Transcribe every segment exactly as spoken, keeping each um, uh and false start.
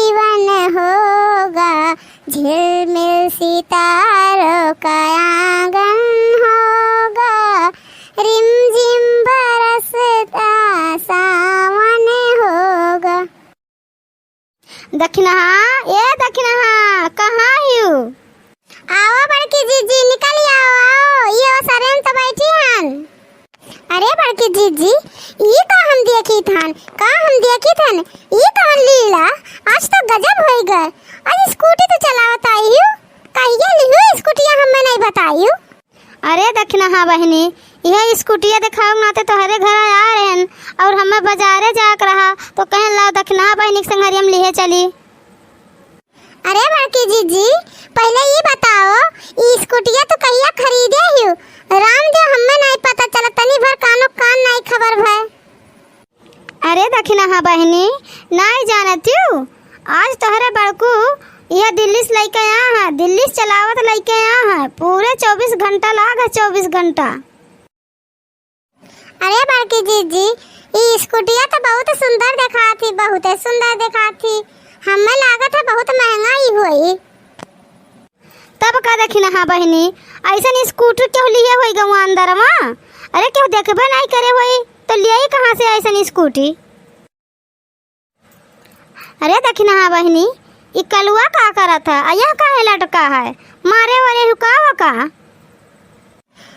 जीवन होगा, झिलमिल सितारों का आंगन होगा, रिमझिम बरसता सावन होगा। दखिनहा, ए दखिनहा, कहाँ हियू? आवा बड़की जीजी, निकल आओ, आओ, ये ओसरे में तो बैठी हन। अरे बड़की जीजी, ई का हम देखित हन, का हम देखित हन, ई कवन लीला? आज तो गजब होई गए। आज स्कूटी तो चलावत आई हूँ, कहिए लिहू स्कूटिया हमें नहीं बताई हूँ। अरे दखिनहा बहिनी, यह स्कूटिया देखावे नाते तोहरे घर आ रहन और हमें बाजारे जाक रहा तो कहन लाओ दखिनहा बहिनी के संगरिया में लिहे चली। अरे बड़की जीजी, पहिले ई बताओ, ई स्कूटिया तू कहिया खरीदे हियो? राम दे, हम्मे नाई पता चला, तनी भर कानो कान नाई खबर भय। अरे दखिनहा बहिनी, नाई जानत हियो? आज तोहरे बड़कू यह दिल्ली से लइके आ है, दिल्ली से चलावत लइके आ है, पूरे चउबीस घंटा लाग है, चउबीस घंटा। अरे बड़की जीजी, ई स्कूटिया तो बहुत सुंदर देखात ही, बहुते सुंदर देखात ही। हमें लागत है बहुत महंगा ही होई। तब का दखिनहा बहिनी, ऐसन स्कूटर केहू लिए होई गवा अंदर मा? अरे केहू देखबे नहीं करे होई तो लिए कहाँ से ऐसन स्कूटी? अरे दखिनहा बहिनी, ई कलुआ का करत है? आ यह काहे लटका है? मारे वारे हुकावा का?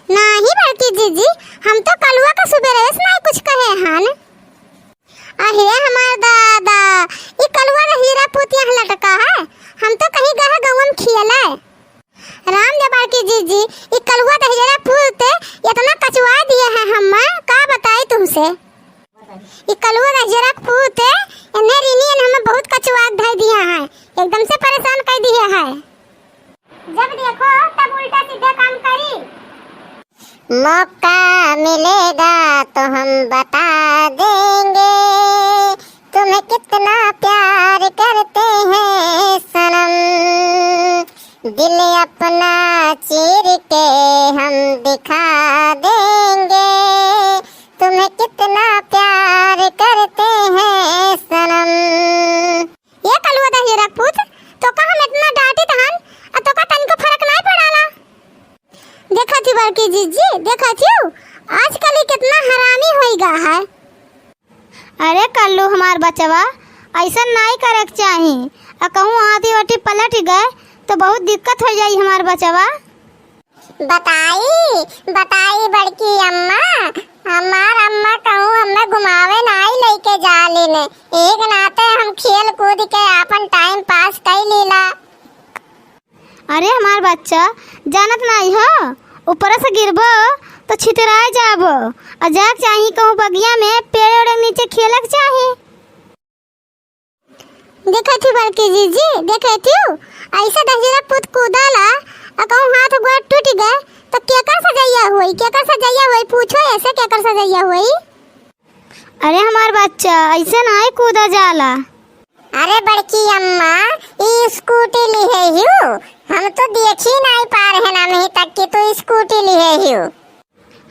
नाही बड़की जीजी, हम तो कलुआ का सुबेरे से नहीं कुछ कहे हन। अरे हमार दादा, ई कलुआ का हीरा पूत यहाँ लटका है। हम तो कहीं गह गवन खियले। राम दे बड़की जीजी, ई कलुआ दहिजरा पूत इतना कचुआ दिए है हम्मा, का बताई तुमसे। ई कलुआ दहिजरा पूत, एन्हे रीनी एन हमें बहुत कचुआ धर दिया है, एकदम से परेशान कर दिए है। जब देखो तब उल्टा सीधा काम करी। मौका मिलेगा तो हम बता देंगे तुम्हें कितना प्यार करते हैं सनम। दिल अपना चीर के हम दिखा देंगे तुम्हें कितना प्यार करते हैं सनम। ये कलुआ दहिजरा पूत, तोका हम इतना डांटित हन, आ तोका तनिको फर्क नाई पड़ाला। देखत ही बड़की जीजी, देखत ही, आजकल ई कितना हरामी होई गा है। अरे कल्लू हमार बचवा, ऐसन नाई करे के चाही। आ कहूँ हाथी वाथी पलट गए तो बहुत दिक्कत हो जाई हमार बचवा। बताई, बताई बड़की अम्मा, हमार अम्मा कहूँ हमें घुमावे नाई लेके जालिन। एक नाते हम खेल कूद के आपन टाइम पास कई लीला। अरे हमार बच्चा, जानत नाई हो, ऊपर से गिरबो तो छितराए जाबो। आ जाए के चाही कहूँ बगिया में पेड़ ओड़ के नीचे खेले के चाही। देखत ही बड़की जीजी, देखत ही, ऐसे दहिजरा पूत कूदाला, आ कहूँ हाथ गोड़ टूट गए तो केकर सजैया होई, केकर सजैया होई, पूछो ऐसे केकर सजैया होई। अरे हमार बच्चा, ऐसे नाई कूदा जाला। अरे बड़की अम्मा, ई स्कूटी लिहे हियो, हम तो देखी नाई पा रहे ना अभी तक कि तू स्कूटी लिहे हियो।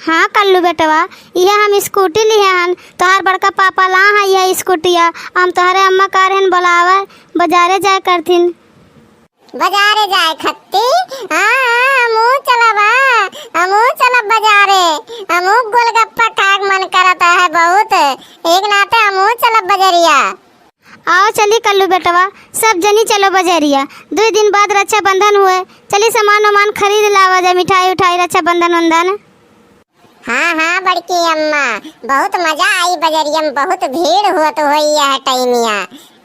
हाँ कल्लू बेटवा, यह हम स्कूटी लिहे हन, तोहार बड़का पापा ला है यह स्कूटिया, हम तोहरे अम्मा का रहन बोलावे, बाजारे जाए करथिन। बाजारे जाए खत्ती, हाँ, हाँ, हमहू चलब, हाँ, हमहू चलब बाजारे, हमहू गोलगप्पा खाए के मन करत है बहुत, एक नाते हमहू चलब बजरिया। आओ चली कल्लू बेटवा, सब जनी चलो बजरिया। दुई दिन बाद रक्षाबंधन हुए, चली सामान वामान खरीद लावा जाए, मिठाई उठाई, रक्षाबंधन वंधन। हाँ, हाँ, बड़की अम्मा, बहुत मजा आई बजरिया में, बहुत भीड़ होत होई यह टाइमिया,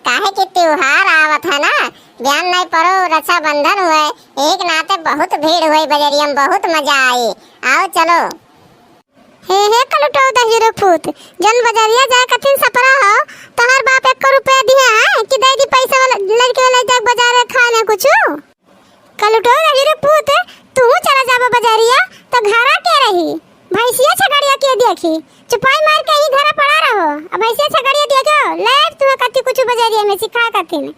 काहे कि त्योहार आवत है ना, बिहान नहीं परो रक्षाबंधन हुए, एक नाते बहुत भीड़ हुई बजरिया में, बहुत मजा आई। आओ चलो। हे, हे, कलुटो दहिजरो पूत, जन बजरिया जाए कथिन सपरा हो, तोहर बाप एको रुपया दिहे हैं कि दे दी पैसा वाला लड़के वाला जाए बाजार में खाए ना कुछ? कलुटो दहिजरो पूत, तू चला जाबो बजरिया तो घरा के रही, भैंसिया छगड़िया के देखी, चुपाई मार के ही घरा पड़ा रहो, अब भैंसिया छगड़िया देखो, ले तू कति कुछ बजरिया में सिखा कथिन।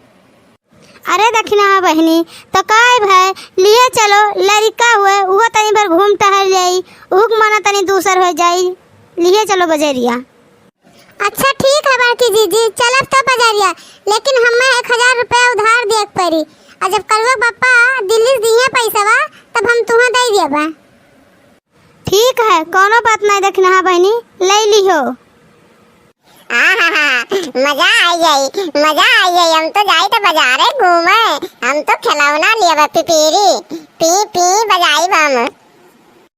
अरे दखिनहा बहिनी, तो काय भाई, लिए चलो, लड़िका हुए, उहो तनी भर घूम टहल जाई, उहुक मना तनी दूसर हो जाई, लिए चलो बजरिया। अच्छा ठीक है बड़की जीजी, चलब तो बजरिया, लेकिन हमें एक हजार रुपया उधार दिए के पड़ी। और जब करुआ पापा दिल्ली से दिहे पैसवा, तब हम तुहें दे देबा। ठीक है, कौनो बात नहीं। देखना है बहनी, ले लिहो। आहा, मजा आई जाई, मजा आई जाई। हम तो जाई तो बजारे घूमे, हम तो खिलौना लेबे, पिपीरी पी पी बजाई हम।